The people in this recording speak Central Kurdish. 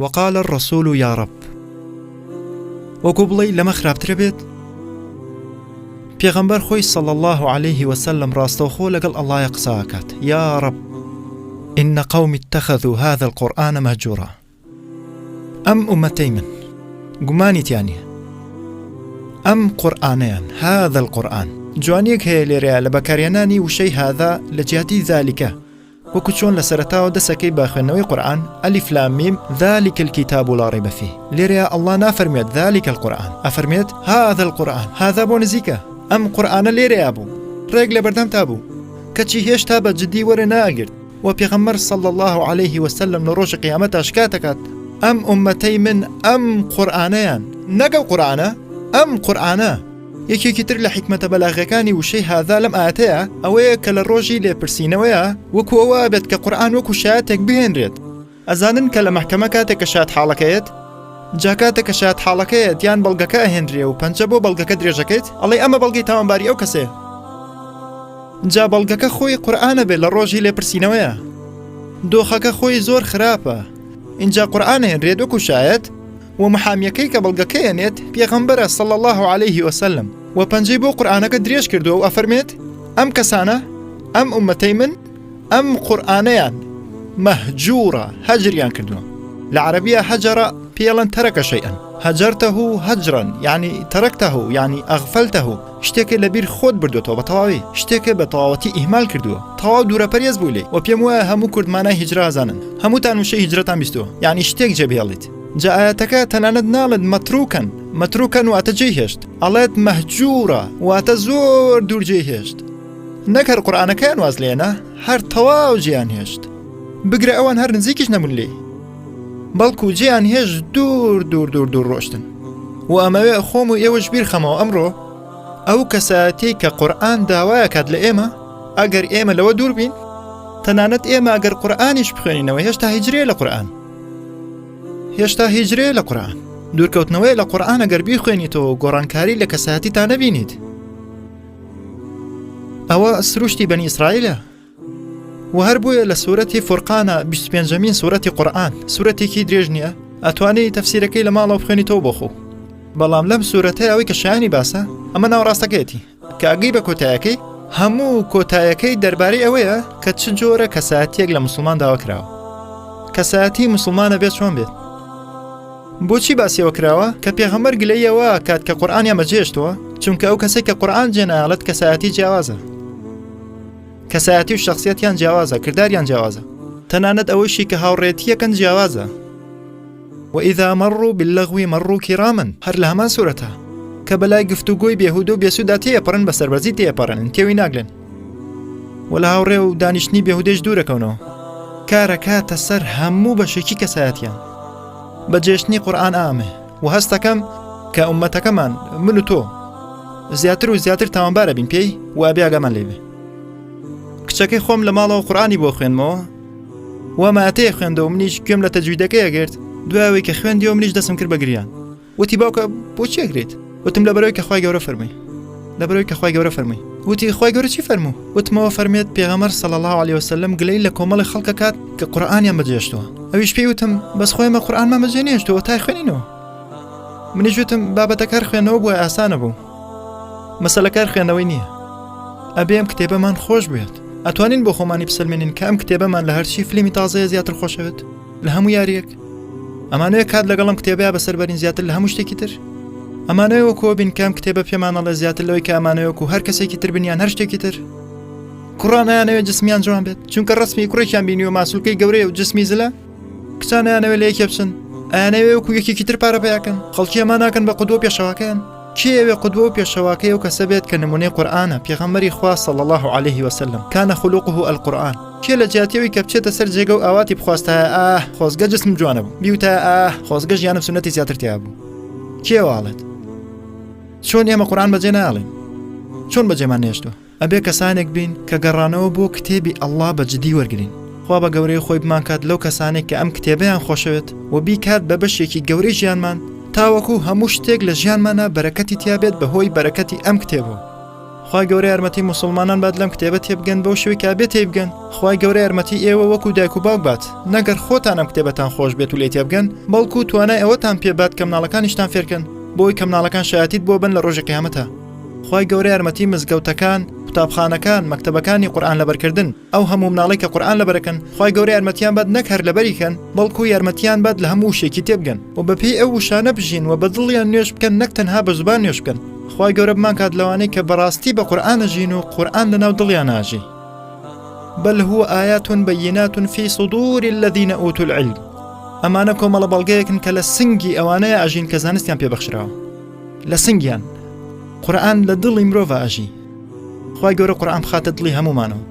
وقال الرسول یا رب وەکو بڵێی لەمە خراپترە بێت؟ پێغەمبەر خۆی صلی اللە علیه وسلم ڕاستەوخۆ لەگەڵ اللە قسە ئەکات یا رب ان قومی اتخذوا هذا القرآن مهجورا ئەم ئومەتەی من گومانی تیا نییە ئەم قورئانەیان هذا القرآن جوانیەک هەیە لێرەیە لە بەکارهێنانی وشەی هذا لە جیاتی ذلك وەکو چۆن لە سەرەتاوە دەسەکەی بە خوێندنەوەی قورئان، الف لام میم ذلک الکتاب لا ریب فیه، لێرەیا اللە نافەرموێت ذلک القرآن، ئەفەرموێت هذا القرآن، هذا بۆ نزیکە، ئەم قورئانە لێرەیا بوو، ڕێک لەبەردەمتا بوو، کەچی هێشتا بە جدی وەرە ناگرت، وە پێغەمبەر صلی اللە علیه وسلم لە ڕۆژی قیامەتا شکات ئەکات، ئەم ئوممەتەی من ئەم قورئانەیان، نەک ئەو قورئانە، ئەم قورئانە. یەکێکی تر لە حیکمەتە بەلاغیەکانی وشەی هذا لەم ئایەتەیا ئەوەیە کە لە ڕۆژی لێپرسینەوەیا وەکو ئەوە ئەبێت کە قورئان وەکو شایەتێک بهێنرێت ئەزانن کە لە مەحکەمە کاتێک کە شایەتحاڵەکەیەت جا کاتێک کە شایەتحاڵەکەیەت یان بەڵگەکە ئەهێنرێ و پەنجە بۆ بەڵگەکە درێژەکەیت ئەڵێی ئەمە بەڵگەی تاوانباری ئەو کەسەیە جا بەڵگەکە خۆی قورئانە بێت لە ڕۆژی لێپرسینەوەیا دۆخەکە خۆی زۆر خراپە ئینجا قورئان ئەهێنرێت وەکو شایەت وە محامیەکەی کە بەڵگەکەی ئەنێت پێغەمبەرە صلی اللە علیه وسلم وە پەنجەی بۆ قورئانەکە درێژ کردووە و ئەفەرمێت ئەم کەسانە ئەم ئوممەتەی من ئەم قورئانەیان مهجورە هەجریان کردووە لە عەرەبیە هەجرە پێڵەن تەرەکە شەیئەن هەجرته هەجرا یعنی تەرەکته یعنی ئەغفلته شتێکە لەبیر خۆت بردوێتەوە بە تەواوی شتێکە بە تەواوەتی ئیهمال کردووە تەواو دوورەپەرێز بووی لێی وە پێم وایە هەموو کورد مانای هیجرە ئەزانن هەمووتان وشەی هیجرەتان بیستووە یعنی شتێک جێبهێڵیت جا ئایەتەکە تەنانەت ناڵێت مەتروکەن، مەتروکەن واتە جێی هێشت، ئەڵێت مەهجورە واتە زۆر دوور جێی هێشت. نەک هەر قورئانەکەیان واز لێنا، هەر تەواو جێیان هێشت. بگرە ئەوان هەر نزیکیش نەبوون لێی. بەڵکو جێیان هێشت دوور دوور دوور دوور ڕۆشتن. و ئەمەوێ خۆم و ئێوەش بیرخەمەوە ئەمڕۆ ئەو کەسایەتیەی کە قورئان داوایەکات لە ئێمە، ئەگەر ئێمە لەوە دوور بین، تەنانەت ئێمە ئەگەر قورئانیش بخوێنینەوە هێشتا هیجرەیە لە قورئان. هێشتا هیجرەیە لە قورئان دوورکەوتنەوەی لە قورئان ئەگەر بیخوێنیتەوە و گۆڕانکاری لە کەسایەتی تا نەبینیت ئەوە سروشتی بەنی ئیسرائیلە و هەر بۆیە لە سوورەتی فورقانە 25مین سوورەتی قورئان سوورەتێکی درێژ نییە ئەتوانی تەفسیرەکەی لە ماڵەوە بخوێنیتەوە بۆ خۆ بەڵام لەم سوورەتە ئەوەی کە شایانی باسە ئەمە ناوەڕاستەکەیەتی کە ئەگەی بە کۆتایەکەی هەموو کۆتایەکەی دەربارەی ئەوەیە کە چ جۆرە کەسایەتیەک لە مسلمان داوا کراوە کەسایەتی مسلمانە بێت چۆن بێت بۆچی باسیەوە کراوە کە پێغەمبەر گلەیەوە کات کە قورئانیان بەجێشتووە چونکە ئەو کەسێک کە قورئان جێناڵێت کەسایەتی جیاوازە کەسایەتی و شخصیەتیان جیاوازە کرداریان جیاوازە تەنانەت ئەوەیشی کە هاوڕێتیەکەن جیاوازە وإذا مروا باللغو مروا کراما هەر لە هەمان سورەتە کە بەلای گفتوگۆی بێهودە و بێسودا تێپەڕن بە سەربەرزی تێپەڕن تێوی ناگلن و لە هاوڕێ و دانیشتنی بێهودەش دوورەکەونەوە کارەکاتە سەر هەموو بەشێکی کەسایەتیان بە جێشتنی قورآن ئامێ و هەستەکەم کە ئومەتەکەمان من و تۆ زیاتر و زیاتر تاوانبارە بین پێی و ئەبێ ئاگامان لێ بێ کچەکەی خۆم لە ماڵەوە قورآانی بۆ خوێنمەوە وا ماتەیە خوێندەوە منیش گوێم لە تەجویدەکەی ئەگرت دوای ئەوەی کە خوێندیەوە منیش دەستم کرد بە گریان وتی باوکە بۆچی ئەگریت وتم لەبەرەوەی کە خوای گەورە فەرمووی لەبەرەوەی کە خوای گەورە فەرمووی وتی خوای گەورە چی فەرموو وتمەوە فەرمێت پێغەمبەر صلی الله علیه وسلم گلەی لە کۆمەڵی خەڵکە کات کە قورئانیان بەجێشتووە ئەویش پێی وتم بەس خۆی ئێمە قورئانمان بەجێ نێشتووە تای خوێنینەوە منیش وتم بابەتەکە هەر خوێندنەوە بووە ئاسانە بوو مەسەلەکە هەر خوێندنەوەی نییە ئەبێ ئەم کتێبەمان خۆش بێت ئەتوانین بۆ خۆمانی بسەلمێنین کە ئەم کتێبەمان لە هەرچی فلیمی تازەیە زیاتر خۆشەوێت لە هەموو یاریەک ئەمانەیە کات لەگەڵم کتێبەیە بەسەر بەرین زیاتر لە هەموو شتێکی تر ئەمانەیە وەکۆ بین کام کتێبە پێمانەڵێ زیاتر لەوەی کە ئەمانەیە وەکو هەر کەسێکی تر بنیان هەر شتێکی تر کوڕان ئەیانەوێت جسمیان جوان بێت چونکە ڕسمی کوڕێکیان بینیوە ماسولکەی گەورەیە و جسمی زلە کچان ئەیانەوێت لە یەکێ بچن ئەیانەوێ وەکو یەکێکی تر پارە پیاکەن خەڵکی ئەمە ناکەن بە قودوە پێشەواکەیان کێ ئەوێ قودوە و پێشەواکەی ئەو کەسە بێت کە نمونەی قورئانە پێغەمبەری خوا صلی الله علیه وسلم کان خلقه القرآن کێ لە جیاتی ئەوی کە بچێتە سەر جێگە و ئاواتی بخواستایە ئاه خۆزگە جسم جوانە بوو بیوتایە ئاه خۆزگە ژیانم سوننەتی زیاتر تیا بوو کێ واڵێت چۆن ئێمە قورئان بەجێ ناڵێن چۆن بەجێمان نێشتووە ئەبێ کەسانێک بین کە گەڕانەوە بۆ کتێبی اللە بە جدی وەرگرین، خوا بە گەورەی خۆی بمانکات لەو کەسانەی کە ئەم کتێبەیان خۆشەوێت و بیکات بە بەشێکی گەورەی ژیانمان تاوەکو هەموو شتێک لە ژیانمانا بەرەکەتی تیا بێت بەهۆی بەرەکەتی ئەم کتێبەوە. خوای گەورە یارمەتی موسڵمانان بات لەم کتێبە تێبگەن بەو شێوەی کە ئەبێ تێیبگەن خوای گەورە یارمەتی ئێوە وەکو دایک و باوک بات نەگەر خۆتان ئەم کتێبەتان خۆش بێت و لێی تێبگەن بەڵکو توانای ئەوەتان پێ بات کە مناڵەکانیشتان فێرکەن بۆی کە مناڵەکان شایەتیت بۆ بن لە ڕۆژی قیامەتا خوای گەورە یارمەتی مزگەوتەکان قوتابخانەکان مەکتەبەکانی قورئان لەبەرکردن ئەو هەموو مناڵەی کە قورئان لەبەرەکەن خوای گەورە یارمەتیان بات نەک هەر لەبەری کەن بەڵکو یارمەتیان بات لە هەموو وشەیەکی تێبگەن و بەپێی ئەو وشانە بژین و بە دڵیان نوێژ بکەن نەک تەنها بە زوبان نوێژ بکەن خوای گەورە بمانکات لەوانەی کە بەڕاستی بە قورئان ئەژین و قورئان لەناو دڵیان ئاژی بل هو آیات بینات فی صدور الذین اوتوا العلم ئەمانە کۆمەڵە بەڵگەیەکن کە لە سنگی ئەوانەیە ئەژین کە زانستیان پێبەخشراوە لە سنگیان قورئان لە دڵی مرۆڤ ئەژی خوای گەورە قورئان بخاتە دڵی هەموومانەوە.